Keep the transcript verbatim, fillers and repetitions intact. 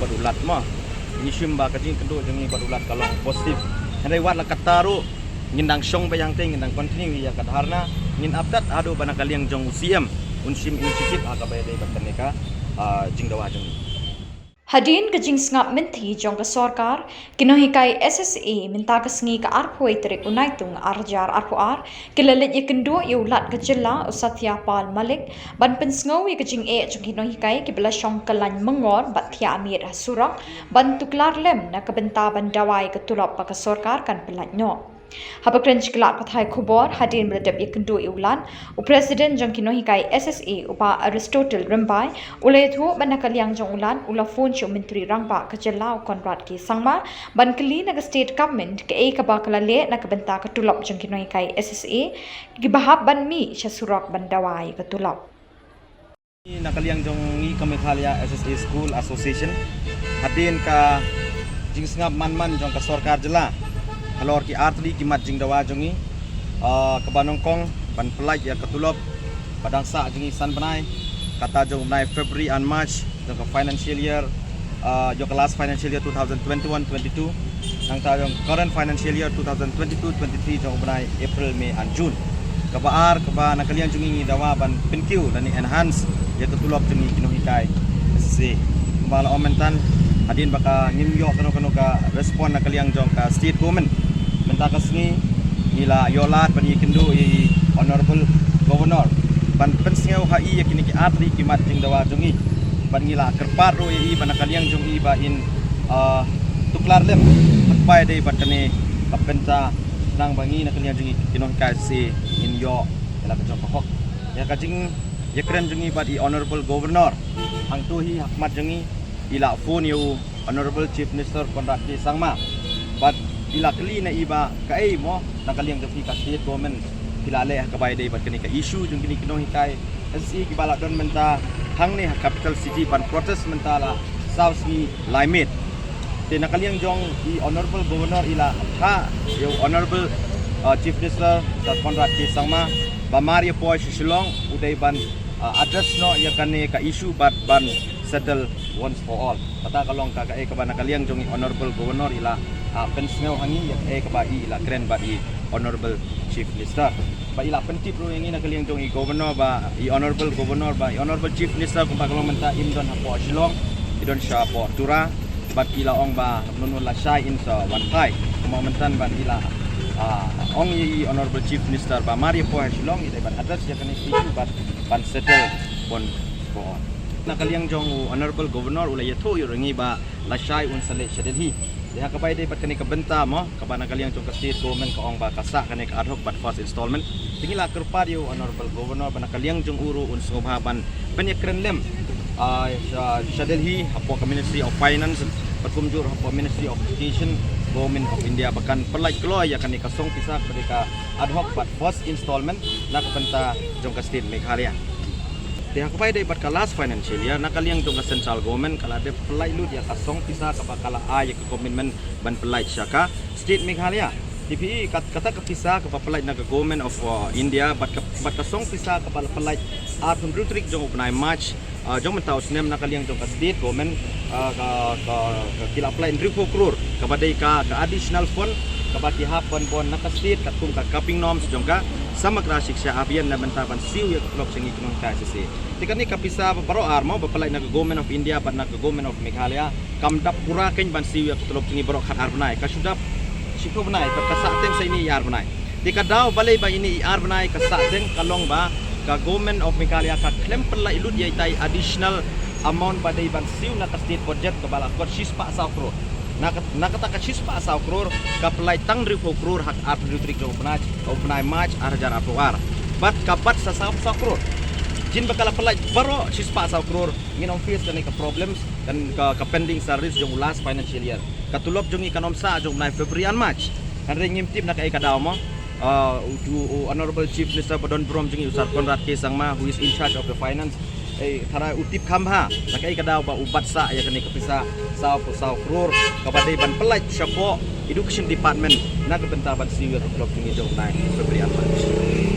Bad u Lat mo, ngi shim ba ka jingkynduh jong ngi bad u Lat ka long positive. Hynrei wat la katta ruh, ngin dang shong ba ïa hangtei, ngin dang continue ïa ka dharna. Ngin ap tat haduh ba na ka liang jong u C M un shim initiative ha kaba ïadei bad kane ka, ah, jingdawa jong ngi. Hadien ka jingsngap mynthi jong ka sorkar, ki nonghikai S S A mynta ka sngi ka arphew tarik u Naitung ar hajar arphew ar, ki la leit ïakynduh ïa u Lat ka jylla u Satya Pal Malik ban pynsngew ïa ka jingeh jong ki nonghikai kiba la shong kyllain myngor bad thiah miet ha surok ban tuklar lem na ka bynta ban dawa ïa ka tulop ba ka sorkar kan pyllait noh. Haba kren sha ki lad pathai khubor hadien ba la dep ïakynduh ïa u Lat, u President jong ki nonghikai S S A u Bah Aristotle Rymbai u la ïathuh ba na ka liang jong u Lat u la phone sha u Myntri Rangbah ka jylla u Conrad K Sangma ban kylli na ka State Government kaei kaba ka la leh na ka bynta ka tulop jong ki nonghikai S S A kiba hap ban mih sha surok ban dawa ïa ka tulop. Na ka liang jong ngi ka Meghalaya S S A School Association, hadien ka jingsngap man man jong ka sorkar jylla halor ki artylli ki mat jingdawa jong ngi, ah, kaba nyngkong ban pyllait ïa ka tulop ba dang sah jong ngi san bnai, kata jong u bnai February and March jong ka financial year, ah, jong ka last financial year two thousand twenty-one twenty-two, nangta jong current financial year two thousand twenty-two twenty-three jong u bnai April, May and June. Kaba ar, kaba na ka liang jong ngi ngi dawa ban pynkiew lane enhance ïa ka tulop jong ngi ki nonghikai S S A. Kumba la ong mynta, hadien ba ka ngim ïoh kano kano ka respond na ka liang jong ka State Government, mynta ka sngi ngi la ïoh lad ban ïakynduh ïa i Honorable Governor ban pynsngew ha i ïa kine ki artylli ki mat jingdawa jong ngi. Bad ngi la kyrpad ruh ïa i ba na ka liang jong i ba in, ah, tuklar lem ha kaba ïadei bad kane ka bynta, khnang ba ngi na ka liang jong ngi ki nonghikai S S A ngin ïoh ïa la ka jong ka hok. Ïa ka jingïakren jong ngi bad i Honorable Governor, hangto hi ha khmat jong ngi i la phone ïa u Honorable Chief Minister Conrad K Sangma bad i la kylli na i ba kaei mo na ka liang jong phi ka State Government phi la leh ha kaba ïadei bad kane ka issue jong kine ki nonghikai S S A kiba la don mynta hangne ha capital city ban protest mynta la saw sngi lai miet. Te na ka liang jong i Honorable Governor i la phah ïa u Honorable, uh, Chief Minister Sir Conrad K Sangma ba mar ïa poi sha Shillong u dei ban, uh, address noh ïa kane ka issue bad ban settle once for all. Kata ka long ka kaei kaba na ka liang jong i Honorable Governor i la, ah, pynsngew ha ngi ïa kaei kaba i la kren bad i Honorable Chief Minister. Ba i la pyntip ruh ïa ngi na ka liang jong i Governor ba i Honorable Governor ba i Honorable Chief Minister kumba ka long mynta im don hapoh Shillong, i don shapoh Tura. Bad i la ong ba mynno lashai in sa wan phai. Kumba mynta bad i la, ah, ong ïa i Honorable Chief Minister ba mar ïa poi ha Shillong i dei ban address ïa kane ka issue bad ban settle once for all. Na ka liang jong u Honorable Governor u la ïathuh ïa ngi ba lashai un sa leit sha Delhi. Te ha kaba ïadei bad kane ka bynta mo, kaba na ka liang jong ka State Government ka ong ba ka sah kane ka ad hoc bad first installment. Te ngi la kyrpad ïa u Honorable Governor ba na ka liang jong u ruh un sngewbha ban pynïakren lem, ah, sha, sha Delhi hapoh ka Ministry of Finance bad kumjuh hapoh Ministry of Education, Government of India ba kan pyllait kloi ïa kane ka song pisa kaba dei ka ad hoc bad first installment na ka bynta jong ka State Meghalaya. Te ha kaba ïadei bad ka last financial year na ka liang jong ka Central Government ka la dep pyllait lut ïa ka song pisa kaba ka la ai ïa ka commitment ban pyllait sha ka State Meghalaya. Te phi i kat-, kata ka pisa kaba pyllait na ka Government of, uh, India bad ka, bad ka song pisa kaba la pyllait arphew hynriew tarik jong u bnai March, ah, jong mynta u snem na ka liang jong ka State Government, ah, ka, ka, ka ki la pyllait hynriewphew klur kaba dei ka, ka additional fund kaba ki hap ban bun na ka state katkum ka capping norms jong ka Samagra Shiksha Abhiyan na bynta ban siew ïa ka tulop jong ngi ki nonghikai S S A. Te kane ka pisa ba baroh ar mo ba pyllait na ka Government of India bad na ka Government of Meghalaya kam dap pura kein ban siew ïa ka tulop jong ngi baroh khatar bnai, ka shu dap shiphew bnai bad ka sah teng sa ine i ar bnai. Te ka daw balei ba ine i ar bnai ka sah teng ka long ba ka Government of Meghalaya ka khlem pyllait lut ïa itai additional amount ba dei ban siew na ka state budget kaba la kot shispah saw klur. Na ka, na kata ka shispah saw klur ka pyllait tang hynriewphew klur ha ka arphew hynriew tarik jong u bnai, u bnai March ar hajar arphew ar. Bad ka bat sa saw saw klur. Jin ba ka la pyllait baroh shispah saw klur ngin ym face kane ka problems kan ka, ka pending salaries jong u last financial year. Ka tulop jong ngi kan ym sah jong u bnai February and March. Hynrei ngim tip na kaei ka daw mo. Ah, u, u, u Honorable Chief Minister ba don burom jong ngi u Sir Conrad K Sangma who is in charge of the finance. Eh, tharai u tip kham bha na kaei ka daw ba u bat sah ïa kane ka pisa saw phew saw klur kaba dei ban pyllait shapoh Education Department na ka bynta ban siew ïa ka tulop jong ngi jong u bnai February and March.